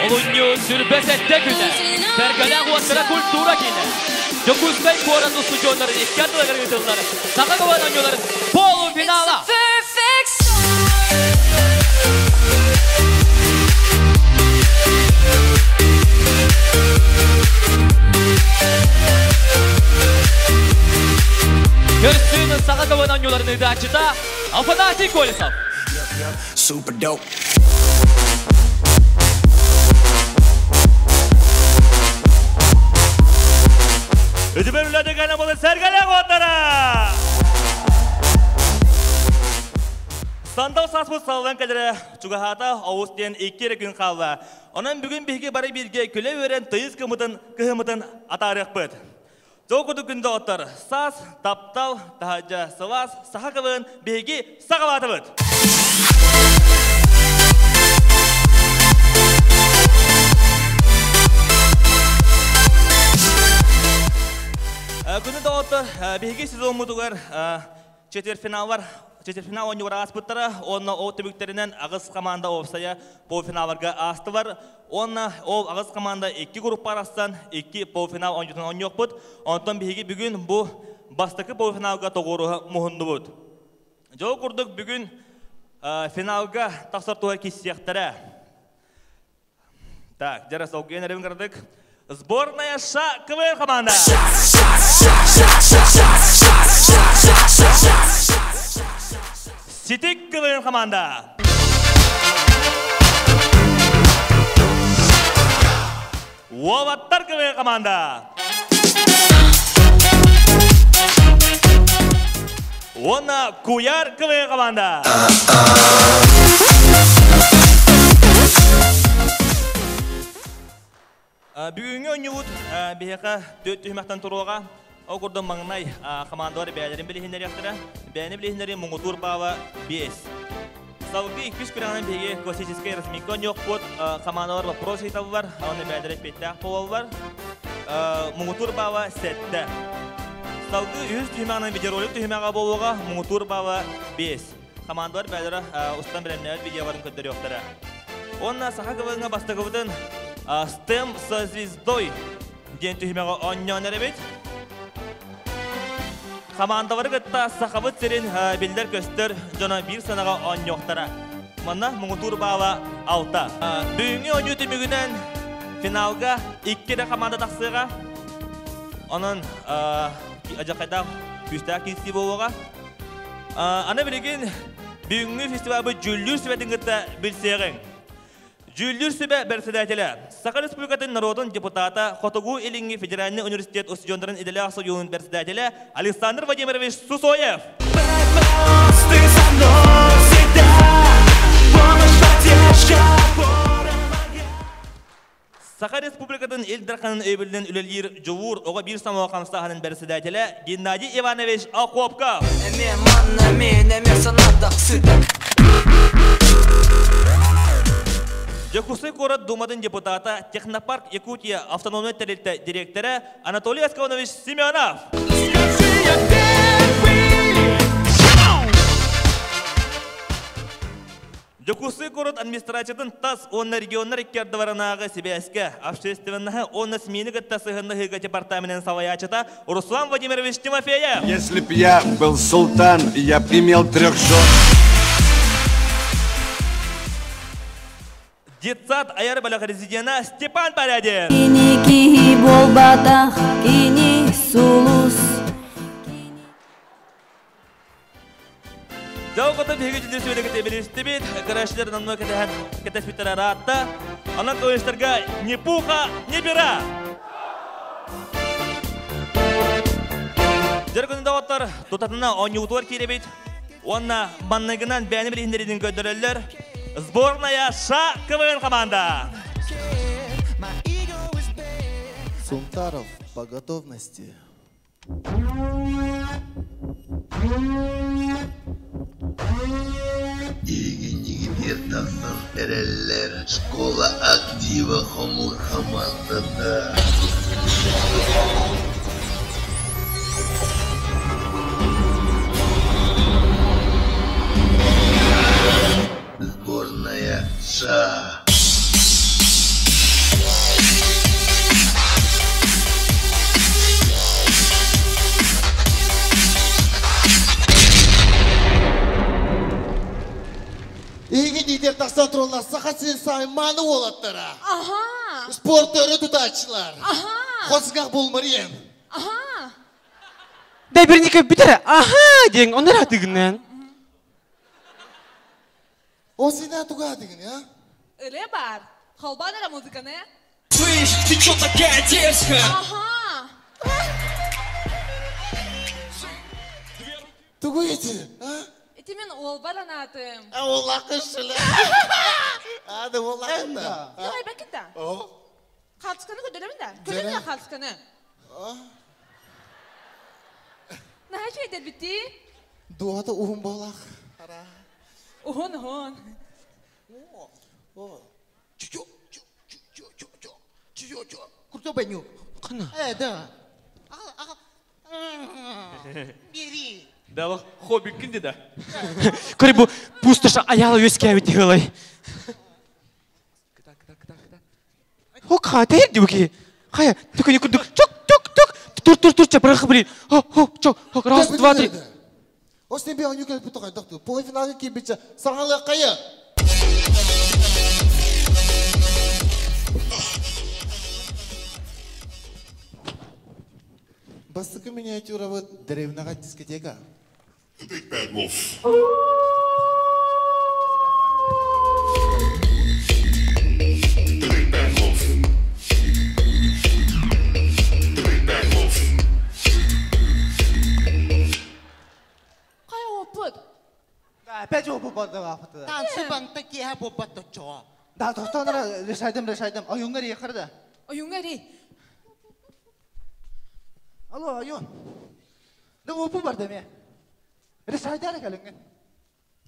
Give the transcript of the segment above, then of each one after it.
Олунньу 27 күнэ Сэргэлээх уоттара культура киинэ Дьокуускай куорат устудьуоннарын икки ардыларыгар ыытыллар Саха КВН оонньууларын полуфинала! Көрсүүнү Саха КВН оонньууларын ыытааччыта Афанасий Колесов. Super dope. Үтүмэр үлэдэ кэлэн болы сэргэлээх уоттара! Сандал сааспыт саллан кэлэрэ чугаһаата оҕус диэн икки эрэ күн хаалла. Онон бүгүн биһиги бары бииргэ күлэ үөрэн тыйыс кымытын кыһымытын атаарыахпыт. Дьол курдук күн доҕоттор, саас, таптал, таһырдьа, сылаас, саха кылын биһиги саҕалаатыбыт! Күнү доҕоттор, биһиги сезоммутугар четвертьфиналлар четвертьфинал оонньуулар ааспыттара уонна ол түмүктэринэн аҕыс команда уопсайа полуфиналларга аастылар. Уонна ол аҕыс команда икки группа арахсан икки полуфинал оонньуутун оонньуохпут. Онтон биһиги бүгүн бу бастакы полуфиналга тоҕуоруһа муһуннубут. Дьол курдук бүгүн финалга тахсар туһа киссиэхтэрэ. Так, дьэ солгуйан эребин кыратык. Сборная Ша КВН команда. Ситик КВН команда. Уолаттар КВН команда. Уонна Куяр КВН команда. Бүгүҥҥү оонньуубут биһиэхэ түөрт түһүмэхтэн туруоҕа. Ол курдук маҥнай командалар бэйэлэрин билиһиннэриэхтэрэ. Бэйэни билиһиннэрии муҥутуур баала 5. Салгыы иккис күрэҕинэн биһиги классическай разминка оонньуохпут. Командалар вопрос ыйыталлар, уонна бэйэлэрэ эппиэттээх буолаллар. Муҥутуур баала 7. Салгыы үһүс түһүмэҕинэн видеоролик түһүмэҕэ буолуоҕа. Муҥутуур баала 5. Командалар бэйэлэрэ устан бэлэмнээбит видеоларын көрдөрүөхтэрэ. Уонна саха кылыҥа бастакыбытын STEM со звездой диэн түһүмэҕи оонньоон эрэбит. Хамаандалары кытта Сахабыт сирин биллэр-көстөр дьоно биир санаҕа оонньуохтара. Манна муҥутуур баала алта. Бүгүҥҥү оонньуу түмүгүнэн финалга икки эрэ команда тахсыаҕа. Онон адьахайдаах күүстээх киирсии буолуоҕа. Аны билигин бүгүҥҥү фестивальбыт дьүүллүүр сүбэтин кытта билсиэҕиҥ. Дьүүллүүр сүбэ бэрэссэдээтэлэ, Саха Республикатын норуотун депутата, Хотугу Илиҥҥи федеральнай университет устудьуоннарын идэлээх сойууһун бэрэссэдээтэлэ Александр Владимирович Сусоев. Саха Республикатын Ил Дарханын өйөбүлүнэн үлэлиир Дьулуур оҕо биир самоҕо хамсааһынын бэрэссэдээтэлэ Геннадий Иванович Охлопков. Эме манна мен эме санатахсыта. Дьокуускай куорат Думатын депутата, Технопарк Якутия автономнай тэрилтэ дириэктэрэ Анатолий Аскалонович Семенов. Скажи, я первый! Дьокуускай куорат администрациятын тас уонна регионнар икки ардыларынааҕы сибээскэ, общественноһы уонна СМИ-ни кытта сыһыаннаһыыга департаменын салайааччыта Руслан Владимирович Тимофеев. Если б я был султан, я б имел трех жен. Детсад айар бөлөх резидена Степан Порядин. Кини киһи буолбатах, кини сулус. Дьолгото биһиги дьүлүр сүбэлэките билистибит, көрөөччүлэр номнуо кэтэһэн кэтэспиттэрэ ыраатта. Онон туристарга ни пуха, ни пера! Дьэр күнүн доҕоттор, тутатына оонньуутугар киирэбит уонна манныгынан бэйэни билиһиннэриитин көрдөрөллөр. Сборная Ша КВН команда! Сунтаров по готовности. Биһигинньигитигэр тахсан эрэллэр школа актива хомуур хамаандата. Сборная. Саша. Эһиги диитэр тахсан тураллар Саха сирин сааймааны уолаттара. Аха. Спорт өрө тутааччылар. Аха. Хосгах булмариен. Аха. Дай Вероника бүтэр. Аха диэн онно эрэ атыгынан. О сина туга атыгын, а? Ырыа баар. Холбоон эрэ музыканы. Слышь, ты чё такая дерзкая? Аха. Тугу ити, а? Ити мин уолбар анаатым. А улакышыла. А да улакында. Давай бакыта. О. Хаалысканы көрдөрөмүн да. Көрөмүн да хаалысканы. Наһаа үчүгэйдэр бити. Дуота уһун буолах. Ара. Уһун уһун. О. Чу чу чу чу чу чу чу чу. Курто беню. Кана. Э, да. Бери. Да, хобби кинди да. Көрі бу пустыша аяла өскәбит дигылай. О, катер дибуки. Хая, түкүнү күрдүк. Чок, чок, чок. Тур, тур, тур, чапырах блин. Хо, хо, чок, хо, раз, два, три. Ос не бе оню кел путу кайдак. Полуфиналга кийбиче саңалы кайы. Бастыкы миниатюра вот деревнага дискотека. Big Bad Wolf. The Big Bad Wolf. The Big Bad Wolf. Кая опыт? Опять опыт барды. Танцы банта киһэ буолбат оччоҕо. Да, тохтоонара решайдым, решайдым. Ойуңар ехырда. Ойуңар ей. Алло, ойун. Да опыт бар деме. Решайдара кэлиҥҥин.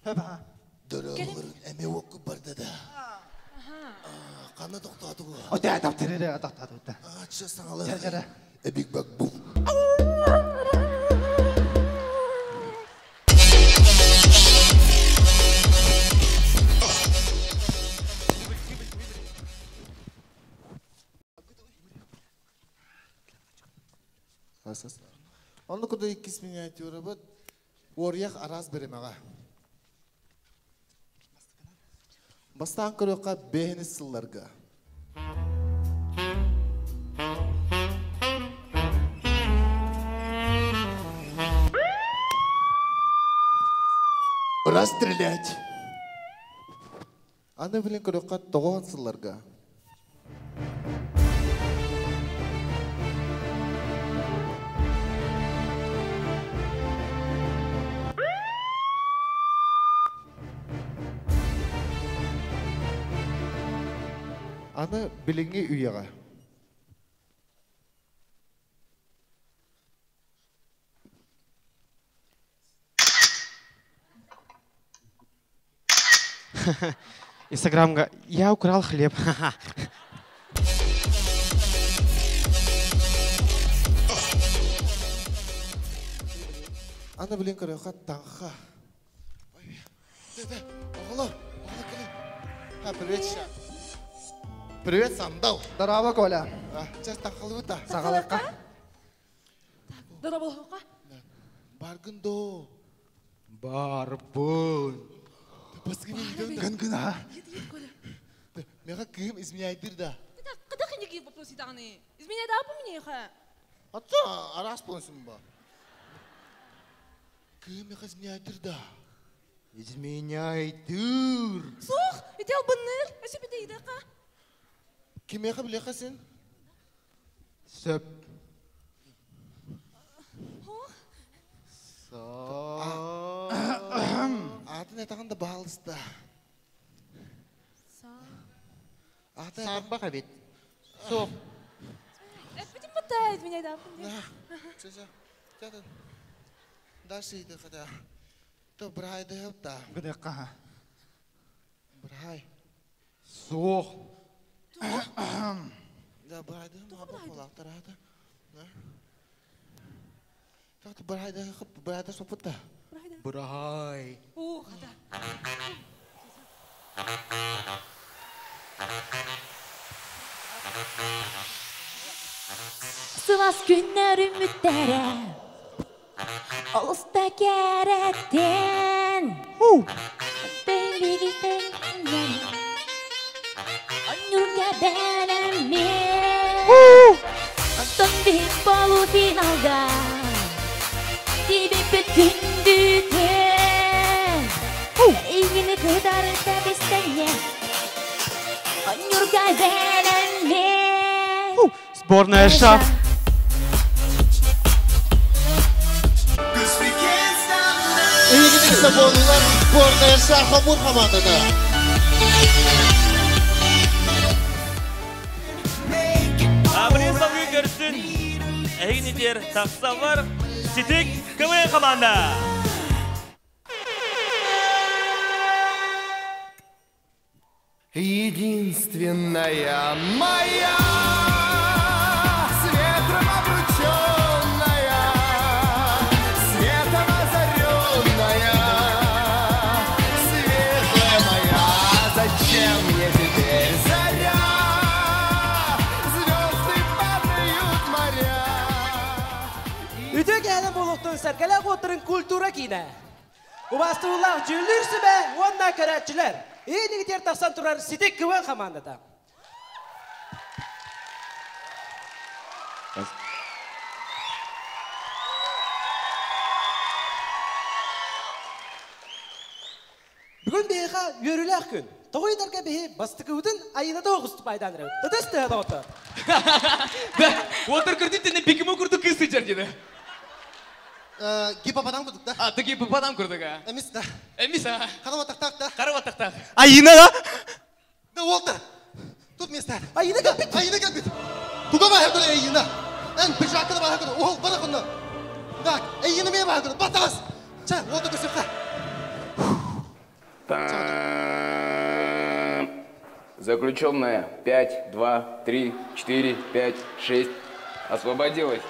Хөп ха. Дөрөөлөрүн эме окку барды да. Кана токтоотугу. О, да, таптыры, токтооту. А, чы саңалы. Жара, жара. A Big Bad Wolf. Онны куда иккис миниатюра бит. Орьях арас беремеға. Бастан көрөкка бэхини сылларга. Расстрелять. Аны билен көрөкка тоҕоон сылларга. Аны билиңи үйеға. Инстаграмга я украл хлеб. Аны билен көрөкка таңха. Ой, да, оҕолор, оҕолор кэлин. А, привет, Ша. Привет, Сандал. Здорово, Коля. Сейчас таңхалыбыта. Сагалакка. Дораболоха. Баргын до. Барбын. Баскы мен Гын гын а. Ет, ет, Коля. Мега кым изменяйдыр да. Када хинеги вопрос итаганы. Изменяй да по мне ха. Ата, арас болсын ба. Кым мега изменяйдыр да. Изменяйдыр. Сух, ити албынныр. Өсө бите идака. Ким мега билеха сен? Сөп. Атын этаганда баалыста. Атын Сарба хабит. Соп. Битим бата изменяй да по мне. Чэ, чэ. Дальше иди хотя. То брай да хепта. Гыдыкка. Брай. Суох. Да брай да ма ба полактарата. Да. Так брай да хеп брай да сопута. Брай. О, хата. Сылаас күннэр үмүттэрэ Олус да кэрэтин Бэйбигитин Онньурга бэлэммин Онтон биһик полуфиналга Тиийбиппит күндүтүн Эйигини кытары тэбистэнньэ Онньурга бэлэммин Сборная США. Эһигини соболулар сборная США хомуур хамаандата. Абырын салгыы көрсүн. Эһигини диэр тахсаллар Ситик КВН команда. Единственная моя, с ветром обрученная, светом озаренная, светлая моя, зачем мне теперь заря? Звезды падают моря. Үтүө киэһэнэн буолуохтун Сэргэлээх уоттарын культура киинэ. Убаастабыллаах дьүүллүүр сүбэ уонна көрөөччүлэр. Иинигитигэр тахсан турар Ситик КВН хамаандата. Бүгүн биһиэхэ үөрүүлээх күн. Тоҕо ыйдарга биһи бастакыбытын айыната оҕустук пайдаан эрэбит. Ытыс тыаһа доҕоттор. Да, уотар көрдүн тенне бикимо курдук кыз сылдьар диэн. Гипопотам курдук да? А, ты гипопотам курдук а? Эмис да. Эмис а? Хара батахтаах да? Хара батахтаах. Айына да? Да уолта. Тут место. Айына кэлбит. Айына кэлбит. Туга баһа көрө Айына. Эн пиджакка да баһа көрө. Уол бара конно. Так, Айына мен баһа көрө. Батас. Ча, уолта көсөккө. Заключенная 5, 2, 3, 4, 5, 6 освободилась.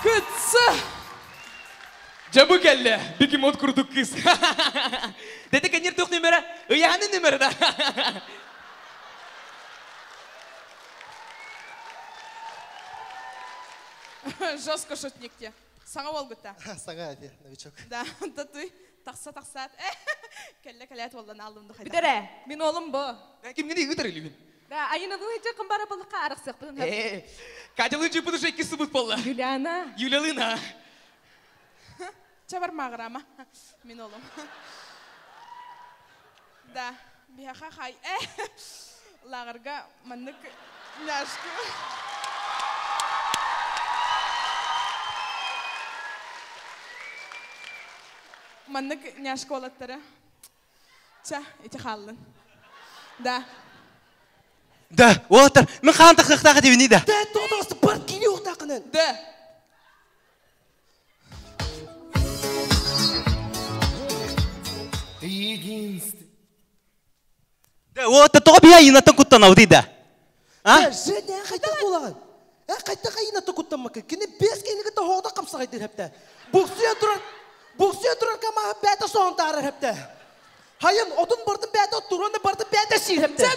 Кытса! Дьэ бу кэллэ, бегемот курдук кыыс. Дэтэ кэннир туох нүмерэ? Ыйаһаны нүмерэ да. Жестко шутник те. Саҥа буолгута. Саҥа эти, новичок. Да, татуй. Тахса тахсаат. Кэллэ кэлээт уоллан ааллым да Бүтэрэ, мин уолум бу. Кимҥини ыытар илибин? Да, айынабын иче кымбара балыкка арахсыахпытын. Э, Катялы жыпыт уже икки субут болла. Юлиана. Юлялына. Ча бармаагырама. Мин уолум. Да, биһиэхэ хай лааҕырга маннык няшка. Маннык няшка уолаттара. Ча, ити хааллын. Да. Да, уолаттар, мин хаан тахсыахтаах этибини да. Да, тоҕо бар кини уохтааххынан. Да. Единственная. Да, уолаттар, тоҕо биһи айыынаттан куттанабытый да? А? Женя, хайдах буолаҕын? Э, хайдах айыынаттан куттаммаккын? Кини бес киһини кытта хоҕото хамсаҕайдыыр хэптэ. Буксуйа турар, буксуйа турар камаһы бээтэ соһон таарар хэптэ. Хайын, отун бардын бээтэ оттуруон да бардын бээтэ сиир хэптэ. Чэ,